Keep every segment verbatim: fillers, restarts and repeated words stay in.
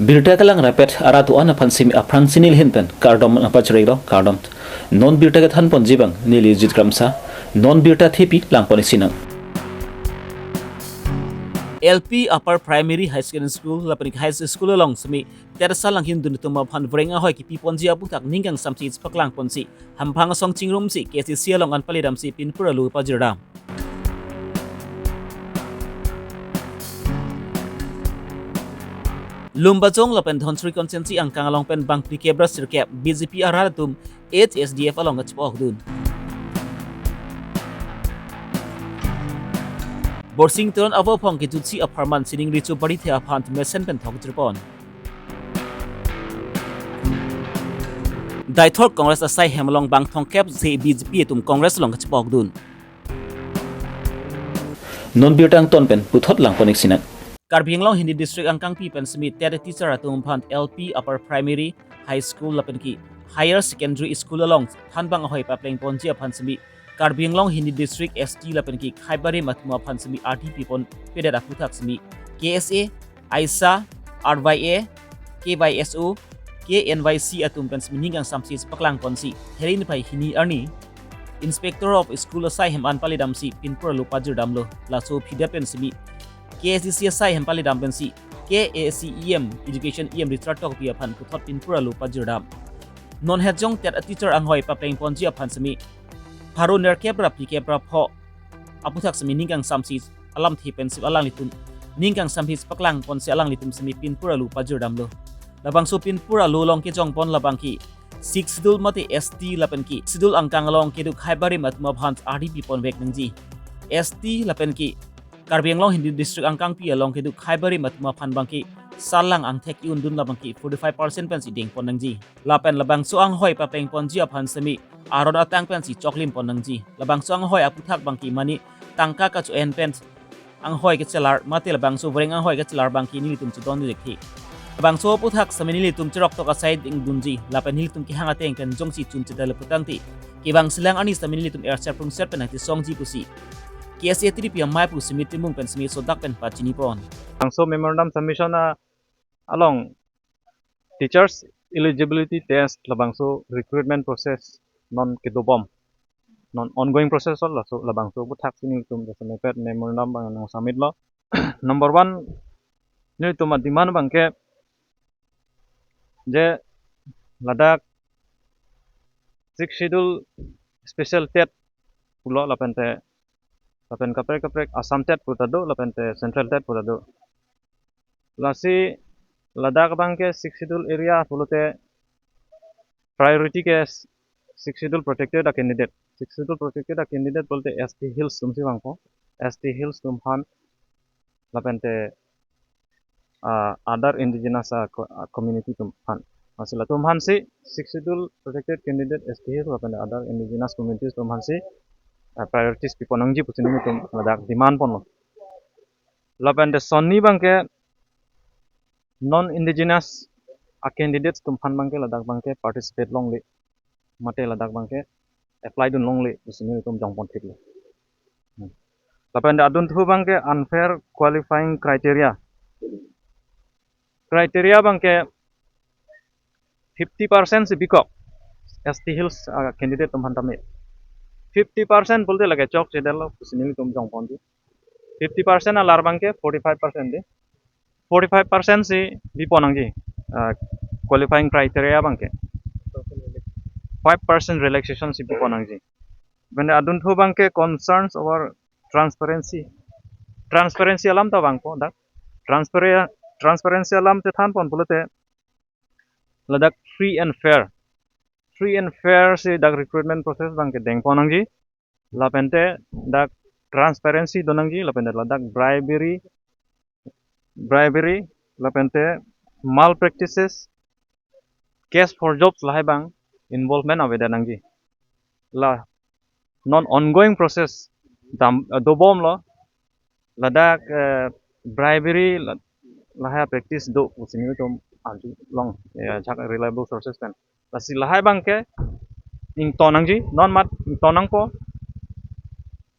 Birta kelang rapet arat do-an aphan simi aphrangsi neli ahin pen kardom nangpachirilo, kardom. Non birta kethan ponji abang neli Jit Kramsa, non birta thepi lang pon-ik sinang. L P, Upper Primary, High Secondary School lapen High School along simi TET asal langhin dun atum aphan voreng ahoi kipi ponji aputhak ning kangsamsi paklang ponsi hamphang asong chingrumsi K S A D C along an pali damsi pinpur alu pajir dam. Lumbajong lapen Dhansiri constituency angkang along pen bang phlikep ra sirkep B J P arat atum H S D F along kachepa-ok dun. Borsing Teron avo aphong kejutsi apharman sining Richo Barithe aphan mesen pen thok jirpon. Deithor Congress asai hem along bang thomkep si B J P atum Congress along kachepa-ok dun. Non birta angton pen puthot lang pon-ik sinang. Karbi Anglong Hindi District angkangpi pen simi TET teacher atum aphan L P, Upper Primary, High School lapen ke Higher Secondary School along thanbang ahoi papleng ponji aphan simi Karbi Anglong Hindi District S T lapen ke khaibarim atum aphan simi ardi pipon pedet aputhak simi K S A, AISA, R Y A, K Y S O, K N Y C atum pen simi ning kangsamsi paklang ponsi Heri niphai hini arni Inspector of School asai hem an pali damsi pinpur alu pajir damlo. Laso aphi det pen simi K S D C asai hem pali dam pensi K A C E M, Education E M Richard Tokbi aphan puthot pinpur alu pajir dam. Non hetjong TET teacher anghoi papleng ponji aphan simi pharo nerkep ra phlikep ra pho aputhak simi ning kangsamsi alamthe pensi alanglitum ning kangsamsi paklang ponsi alanglitum simi pinpur alu pajir damlo. Labangso pinpur alu along kejong pon labang ke Sixth Schedule mate S T lapen ke Schedule angkang along kedo khaibarim atum aphan ardi pipon vek nangji. S T lapen ke Karbi Anglong Hindi District angkangpi along kedo khaibarim atum aphan abang ke sarlang angthek i-un dun labang ke forty-five percent pensi deng pon nangji. Lapen labangso anghoi papleng ponji aphan simi aron atang pensi choklim pon nangji. Labangso anghoi aputhak abang ke mane tangka kacho-en pen anghoi kachelar mate labangso voreng anghoi kachelar abang ke nelitum chedon dek the. Labangso aputhak simi nelitum cherok tok asai deng dunji lapen nelitum kehang ateng pen jongsi chun chedal putangte kevang selang arni simi nelitum erser prungser pen nangchesongji pusi K S A T D P amei pu simi timung pen simi sodak pen pachini pon. Labangso memorandum submission a along teachers eligibility test labangso recruitment process non kedobom, non ongoing process lo, laso labangso aputhak si nelitum jasemet memorandum abang nang submit lo. Number one, nelitum a-demand abang ke je ladak Sixth Schedule special TET pulo lapente lapen kaprek kaprek Assam TET pu ta do lapente Central TET pu ta do. Lasi ladak abang ke Sixth Schedule area pulote priority ke Sixth Schedule protected a-candidate. Sixth Schedule protected a-candidate pulote S T Hills atumsi vangpo. S T Hills atum aphan lapente ah, other indigenous ah, co- ah, community atum aphan. Lasi latum aphansi Sixth Schedule protected candidate S T Hills lapente other indigenous communities atum aphansi ah, priorities pipon nangji pusi nelitum ladak demand ponlo. Lapente sonni abang ke non indigenous a-candidates atum aphan abang ke ladak abang ke participate longle mate ladak abang ke apply dun longle pusi nelitum jong pon thik lo. Hmm. Lapente adunthu abang ke unfair qualifying criteria. Criteria abang ke fifty percent si bikok S T Hills ah, candidate atum aphan tame. Fifty percent pulote lake chokche detlo pusi nelitum jong pon di. Fifty percent alar abang ke forty-five percent di. Forty-five percent si bipon nangji ah, qualifying criteria abang ke. Five percent relaxation si bipon nangji. Bende adunthu abang ke concerns over transparency. Transparency alam ta vangpo dak. Transparency transparency alam chethan pon pulote ladak free and fair. Free and fair si dak recruitment process abang ke deng pon nangji. Lapente dak transparency do nangji lapente ladak bribery, bribery lapente malpractices, cash for jobs lahai abang involvement avedet nangji. La non ongoing process dam eh, dobomlo ladak eh, bribery la- lahai practice do pusi nelitum arjulong eh, ajak reliable sources pen. Lasi lahai abang ke ington nangji, non mat ington nangpo.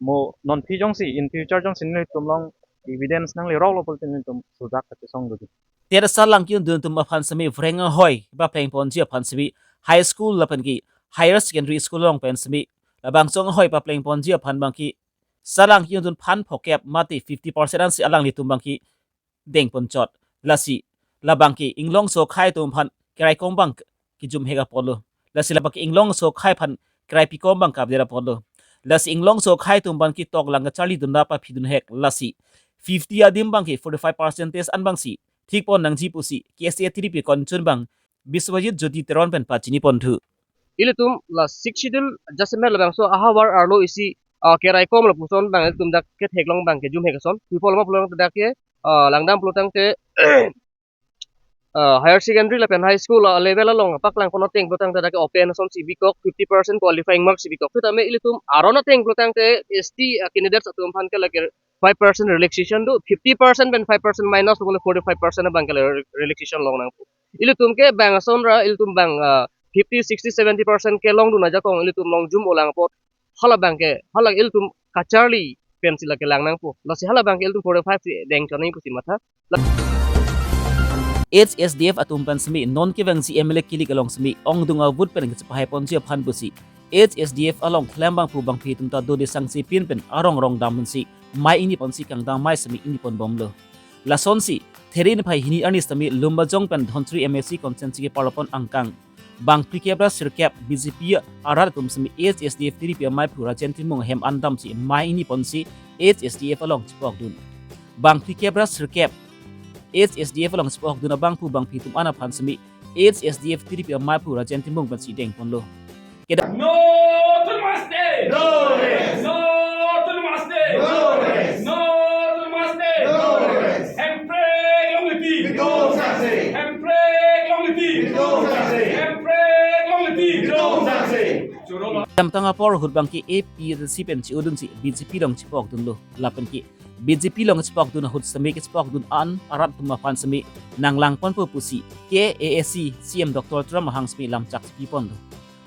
Mo non phi jongsi in future jongsi nelitum along evidence nangleroklo pulote nelitum sojak kachesong doji. Ter salang ki-undun atum aphan semi vreng ahoi papleng ponji aphan semi high school lapen ke higher secondary school along pen semi labangso ahoi papleng ponji aphan abang ke salang ki-undun aphan phokep mate fifty percent ansi alanglitum abang ke deng ponchot. Lasi labang ke inglongso akhei atum aphan kerai kong abang kejum hek apotlo. Lasi labang ke inglongso akhei aphan kerai pi kong abang kapdet apotlo. Lasi inglongso akhei atum abang ke toklang kacharlidun ra paphidun hek. Lasi fifty adim abang ke forty-five percentage an abang si thik pon nangji pusi K S A tiripi konchun abang Biswajit Jyoti Teron pen pachini ponthu. Ilitum la Sixth Schedule jasemet labangso ahavar arlo isi, ah, kerai kong lapuson abang ilitum dak ketheklong abang kejum hek ason. Pipol ma pulo tangte dak ke, ah, langdam pulo tangte, ah, higher secondary lapen high school, ah, level along paklang pon ateng pulo tangte dak ke open asonsi bikok, fifty percent qualifying marks si bikok. Sitame ilitum aron ateng pulo tangte S T, ah, candidates atum aphan ke lake five percent relaxation do, fifty percent pen five percent minus lo, forty-five percent abang ke re-, relaxation long nangpo. Ilitum ke bang ason ra, ilitum abang, ah, fifty, sixty, seventy percent kelongdun ajakong ilitum longjum-o lang apot. Hala abang ke, hala ilitum kacharli pensi lake lang nangpo. Lasi hala abang ke ilitum forty-five si deng chonai pusi matha. H S D F atum pen semi non kevangji M L A kilik along semi ongdung avote pen kachepahai ponji aphan pusi H S D F along klem abangphu abangphi atum ta dode sangse pin pen arong rong dam pensi mei ingni ponsi kangdang mei semi ingni pon bomlo. Lasonsi There niphai hini arni semi Lumbajong pen Dhonsiri M A C constituency ke parlopon angkang bang phlikep ra sirkep B J P arat atum semi H S D F tiripi amaiphu Rajen Timung ahem an damsi mei ingni ponsi H S D F along chepokdun. Bang phlikep ra sirkep H S D F along chepokdun abangphu abangphi atum an aphan semi H S D F tiripi amaiphu Rajen Timung pensi deng ponlo. Kedam. No to Namaste! No rest! No to Namaste! No rest! No to Namaste! No rest! Hemprek long lipi! Bidong sase! Hemprek long lipi! Bidong sase! Hemprek long lipi! Bidong sase! Kedamtang apor ahut abang ke A P H L C pen chi-odunsi B J P along chepokdunlo. Lapen ke B J P along chepokdun ahut semi kechepokdun an arat atum aphan semi nanglang ponpo pusi K A A C C M Doctor Tuliram Ronghang semi lamchak piponlo.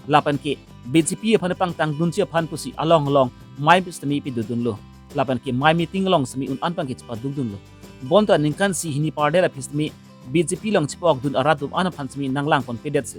Lapen ke B J P aphan pangtangdunji aphan pusi along along mei semi pidodunlo. Lapen ke mei meeting along semi un an abang ke chepadukdunlo. Bonta ningkan isi hini pardet aphi semi B J P along chepokdun arat atum an aphan semi nanglang ponpedetsi.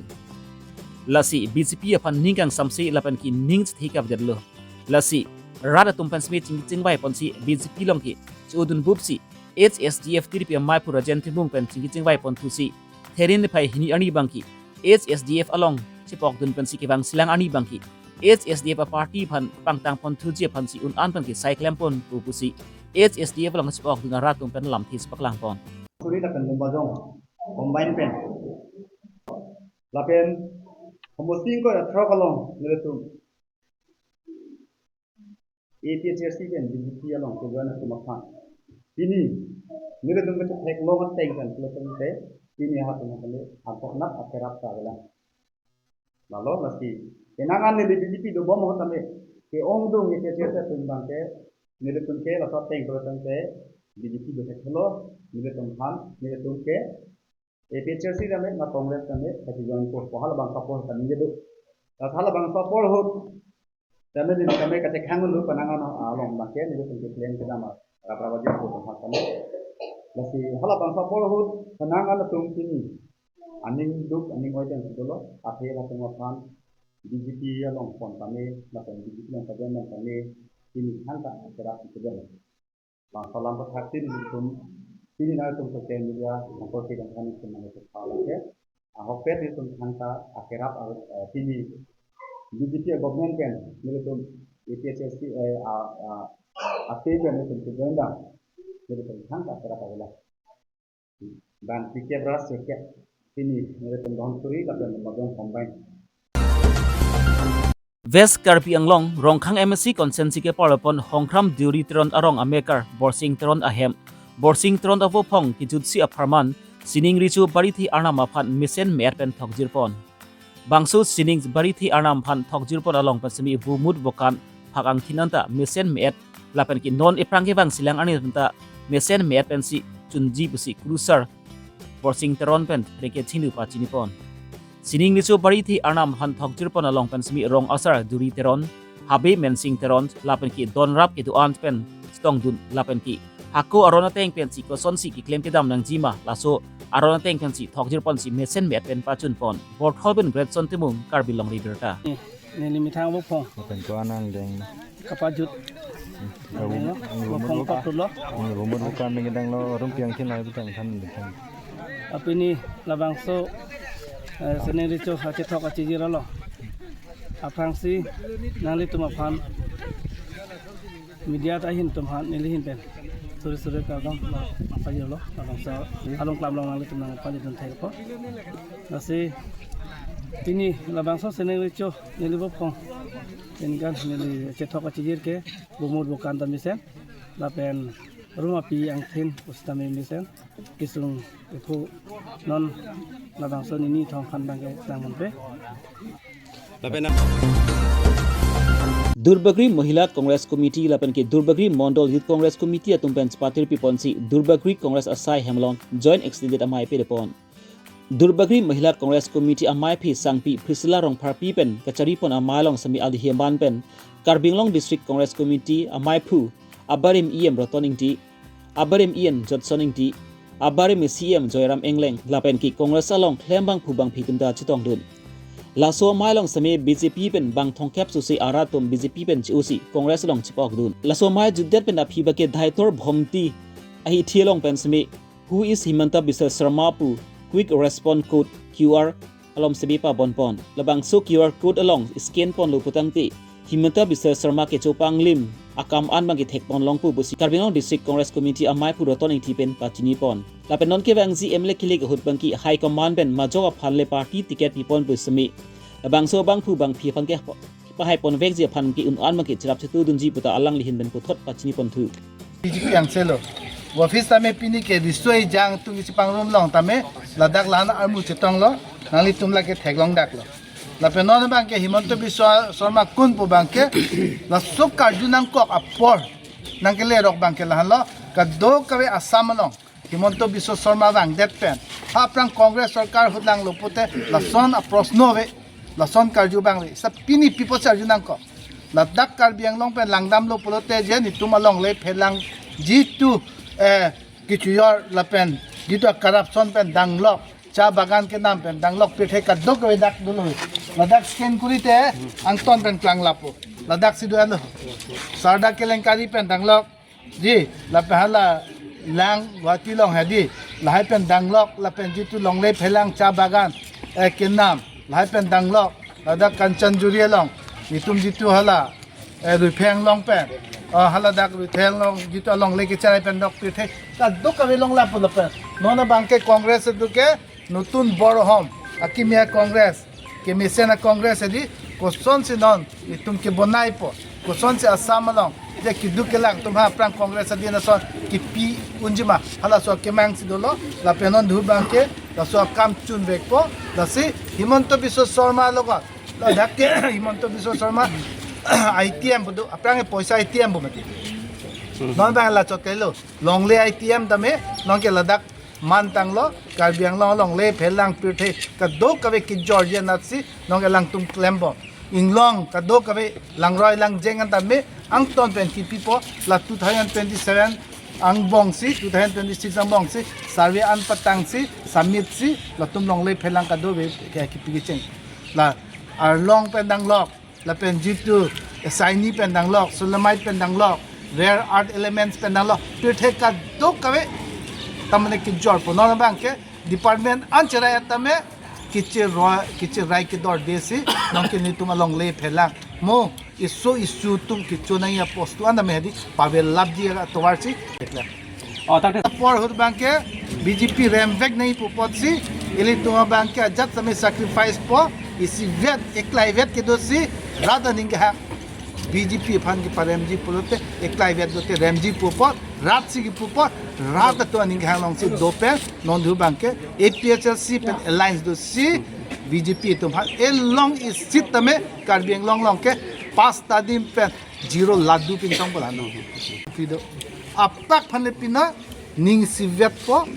Lasi B J P aphan ning kangsamse lapen ke ning chethekapdetlo. Lasi rat atum pen semi chingki chingvai ponsi B J P along ke chi-odun bupsi H S D F tiripi amaiphu Rajen Timung pen chingki chingvai ponthusi There niphai hini arni abang ke H S D F along chepokdun pensi kevangsilang arni abang ke H S D F aparty aphan pangtang ponthuji aphansi un an abang ke sai klem ponpo pusi H S D F along chepokdun arat atum pen lamthe chepaklang pon. Suri lapen Lumbajong combine pen. Lapen homosi ingkoi ra throk along nelitum A P H L C pen B J P along kejoin atum aphan pini nelitum ketheklong ateng pen pulo tangte pini ha atum aphan le angkok nat akerap ta avelang. Lalo lasi penang an neli B J P dobom ahut tame ke-ongdung A P H L C atum abang ke nelitum ke laso ateng pulo tangte B J P dothekthelo, nelitum aphan nelitum ke A P H L C tame na Congress tame kachijoin po, hala abang apor tame ningje do. Lasi hala abang apor ahut tame neli tame kachekhang lo penang an along abang ke nelitum keklem kedam raprap aji po tame tame. Lasi hala abang apor ahut penang an atum pini aning duk aning oi pen si dolo, athe latum aphan B J P along pon tame, lapen B J P along kajoin tame, pini thangta akerap si kedam. Bang salam pathak tin nelitum, pini nangtum social media angkor kedam khan nelitum nangtum phalangke. Ahokpet nelitum thangta akerap, eh, pini B J P government pen nelitum A P H L C, eh, a, a, a team pen nelitum kejoin dam, nelitum thangta akerap avelang. Bang phlikep ra sirkep pini nelitum Dhansiri lapen Lumbajong combine. West Karbi Anglong Rongkhang M A C constituency ke parlopon Hongkhram Deuri Teron arong amekar Borsing Teron ahem Borsing Teron avophong kejutsi apharman sining Richo Barithe arnam aphan mesen me-et pen thokjir pon. Bangso sining Barithe arnam aphan thokjir pon along pen semi vomut vokan phak angthin anta mesen me-et lapen ke non ephrang kevangsilang arni anta mesen me-et pensi chunji pusi kurusar Borsing Teron pen rengke chinu pachini pon. Sining Richo Barithe arnam aphan thokjir pon along pen semi rong asar Deuri Teron, Habe Mensing Teron lapen ke donrap kedo-an pen chetongdun lapen ke hako aron ateng pensi kosonsi keklem kedam nangjima laso aron ateng pensi thokjir ponsi mesen met pen pachun pon. Borthol pen Greatson Timung, Karbi Longri Abirta. Neli methang Vophong. Lapen ko anang deng. Kapajut. Abu, Deng lo. Abu, Vophong Abu, Toktulo. Abu, Abu, Abu, kan deng deng lo, rum piang kin lai butang kan deng kan. Apini labangso, eh, Seneng Recho achethok achijir lo. Aphrangsi nanglitum aphan media ta ahin atum aphan neli ahin pen suri suri kardom pajirlo. Labangso along klam along nanglitum nangpajir dun thek po. Lasi pini labangso Seneng Recho neli Vophong pen kan neli chethok achijir ke bumut bukan ta mesen lapen rum api angthin pusitame mesen kesung ephu non labangso nini thong khan bangke nang monpe. Lapen Duarbagori Mahila Congress Committee lapen ke Duarbagori Mondol Youth Congress Committee atum pen chepatirpi ponsi Duarbagori Congress asai hem along joint executive amei pede pon. Duarbagori Mahila Congress Committee ameiphu sangpi Priscilla Rongpharpi pen kachari pon amei along semi alhi aman pen Karbi Anglong District Congress Committee ameiphu abarim E M Roton Ingti, abarim E N Jotson Ingti, abarim C M Joyram Engleng lapen ke Congress along klem bangphu bangphi atum ta chetongdun. Laso amei along semi B J P pen bang thomkep susi arat atum B J P pen che-osi Congress along chepokdun. Laso amei jutdet pen aphi bangke Daitor Bhomti ahithi along pen semi Who is Himanta Biswa Sarma pu Quick Response Code Q R along semi pabon pon. Labangso Q R code along scan ponlo putangte Himanta Biswa Sarma kecho panglim akam an bangke thek pon long pu pusi Karbi Anglong District Congress Committee ameiphu Roton Ingti pen pachini pon. Lapen non kevangji M L A kilik ahut bangke High Command pen majok aphan le party ticket pi pon pu semi. Labangso bangphu bangphi aphan ke pahai ponvekji aphan ke un an bangke cherap chetudunji puta alangli ahin pen puthot pachini ponthu. B J P angselo. Office tame pini ke risoi jang tung isi pangrum long tame ladak lan armu chetonglo, nanglitum lake theklong daklo. Lapen non bangke Himanta Biswa Sarma kun pu bangke laso karju nangkok apor nangkele rok bangke lahanlo, kadokave Assam along Himanta Biswa Sarma vangdet pen ha aphrang Congress sorkar ahut langlo pute lason aprosno ave, lason karju bang ave. Sa pini pi apotsi arju nangkok? Ladak Karbi Anglong pen langdamlo pulote je netum alongle phelangji tu, eh, kechojor lapen jitu corruption pen danglok, cha bagan kenam pen danglok pirthe kadokave dak dolo. Ladak scan kuri te angton pen klang lapo. Ladak si do-anlo. Sarda kelenkari pen danglok. Ji, lapen hala lang Guwahati along hedi. Lahai pen danglok, lapen jitu longle phelang cha bagan, eh, kenam. Lahai pen danglok, ladak Kanchanjuri along. Netum jitu hala, eh, Ruipheng along pen. Oh, hala dak Ruipheng along, jitu alongle kecherai pen dok pirthe kadokave long lapo lapen. Non bangke Congress itu ke notun Borahom akimi a-Congress, kemesen a-Congress hedi, kosonsi non netum kebonaipo, kosonsi Assam along je keduk kelak atum ha aphrang Congress adin ason kepi unji ma, halaso akemang si dolo, lapen non dhu bangke laso akam chunvekpo, lasi Himanta Biswa Sarma along ladak ke Himanta Biswa Sarma I T M pu do, aphrang ke poisa I T M pu mati. Non bang la chot kailo, longle I T M tame, non ke ladak mantanglo, Karbi Anglong alongle phelang pirthe kadokave kejor je natsi non ke langtum klembom. Inglong kadokave langroi langjeng an tame angton pen kipipo, la two thousand twenty-seven angbong si, two thousand twenty-six angbong si, survey an patang si, submit si, latum longle phelang kadokave ke kipi kecheng. La arlong pen danglok, lapen jitu, eh, saini pen danglok, solenite pen danglok, rare earth elements pen danglok, pirthe kadokave tamane kejorpo. Non bangke department an cherai tame kecheroi, kecherai kedorde si non ke netum alongle phelang mo iso isu atum kecho nangji apost tu an tame hedi pavel lapji atovar si. Oh, tangte apor ahut bangke B J P remvek nangji pu apotsi, ilitum abangke ajat tame sacrifice po, isivet, eklaivet kedo si, rat aning kehang. B J P aphan keparemji pulote, eklaivet dote remji pu apot, rat si kipu apot, rat atum aning kehang along si do pen, non dhu bangke A P H L C pen alliance do si, B J P atum aphan, elong isit tame, Karbi Anglong along ke, pas ta dim pen, zero ladu pintong pala no. Pido. Apak aphan le pina ning isivetpo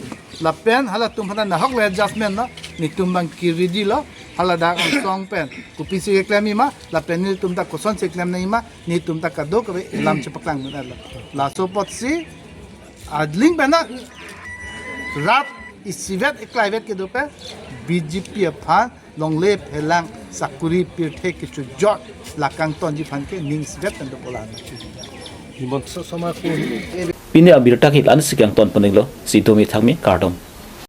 lapen halatum aphan nahok le adjustment lo, netum bangke ready lo, hala dak angsong pen kopisi keklem nangji ma, lapen netum ta kosonsi klem nangji ma, netum ta kadokave alam chepaklang mena lo. Laso apotsi adling pen na rat Isivet eklaivet kedo pen B J P aphan longle phelang sakuri pirthe kechojot la kangtonji aphan ke ning isivet pen dopo la. Himanta Sarma ko. Pini abirta ke la-ansi kangton pon-iklo, si domi thakmi, kardom.